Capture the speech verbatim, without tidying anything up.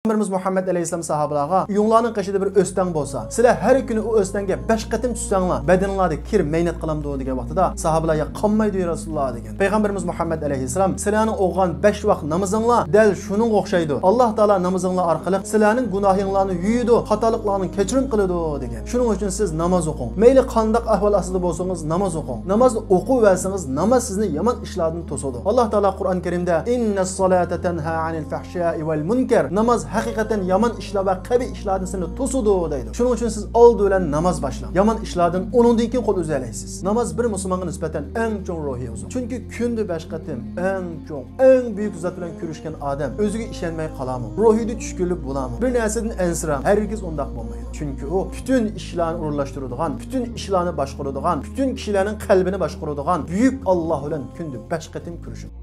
پەيغەمبىرىمىز مۇھەممەد ئەلەيھىسسالام ساھابىلارغا، ئۆيۈڭلارنىڭ قېشىدا بىر ئۆستەڭ بولسا، سىلەر ھەر كۈنى ئۇ ئۆستەڭگە بەش قېتىم چۈشسەڭلار، بەدىنىڭلاردا كىر مەينەت قالامدۇ دېگەن ۋاقتىدا، ساھابىلار يا قالمايدۇ يا رەسۇلاللا دېگەن. پەيغەمبىرىمىز مۇھەممەد ئەلەيھىسسالام، سىلەرنىڭ ئوقۇغان بەش ۋاق نامىزىڭلار دەل شۇنىڭغا ئوخشايدۇ. ئاللا تائالا نامىزىڭلار ئارقىلىق سىلەرنىڭ گۇناھىڭلارنى يۇيىدۇ، خاتالىقلارنى كەچۈرۈم قىلىدۇ دېگەن. شۇنىڭ ئۈچۈن سىز ناماز ئوقۇڭ. مەيلى قانداق ئەھۋال ئاستىدا بولسىڭىز، ناماز ئوقۇڭ. نامازنى ئوقۇۋەرسىڭىز، ناماز سىزنى يامان ئىشلاردىن توسىدۇ. ئاللا تائالا قۇرئان كەرىمدە، «إن الصلاة تنهى عن الفحشاء والمنكر». ناماز ھەقىقەتەن يامان ئىشلار ۋە قەبىھ ئىشلاردىن سىزنى توسىدۇ دەيدۇ. شۇنىڭ ئۈچۈن سىز ئالدى بىلەن ناماز باشلاڭ. يامان ئىشلاردىن ئۇنىڭدىن كېيىن قول ئۈزەلەيسىز. ناماز بىر مۇسۇلمانغا نىسبەتەن ئەڭ چوڭ روھىي ئوزۇق. چۈنكى كۈندە بەش قېتىم ئەڭ چوڭ، ئەڭ بۈيۈك زات بىلەن كۆرۈشكەن ئادەم ئۆزىگە ئىشەنمەي قالامۇ؟ روھىدا چۈشكۈنلۈك بولامۇ؟ بىر نەرسىدىن ئەنسىرەڭ. ھەرگىز ئۇنداق بولمايدۇ. چۈنكى ئۇ پۈتۈن ئىشلارنى ئورۇنلاشتۇرىدىغان، پۈتۈن ئىشلارنى باشقۇرىدىغان، پۈتۈن كىشىلەرنىڭ قەلبىنى باشقۇرىدىغان بۈيۈك ئاللا بىلەن كۈندە بەش قېتىم كۆرۈشىدۇ.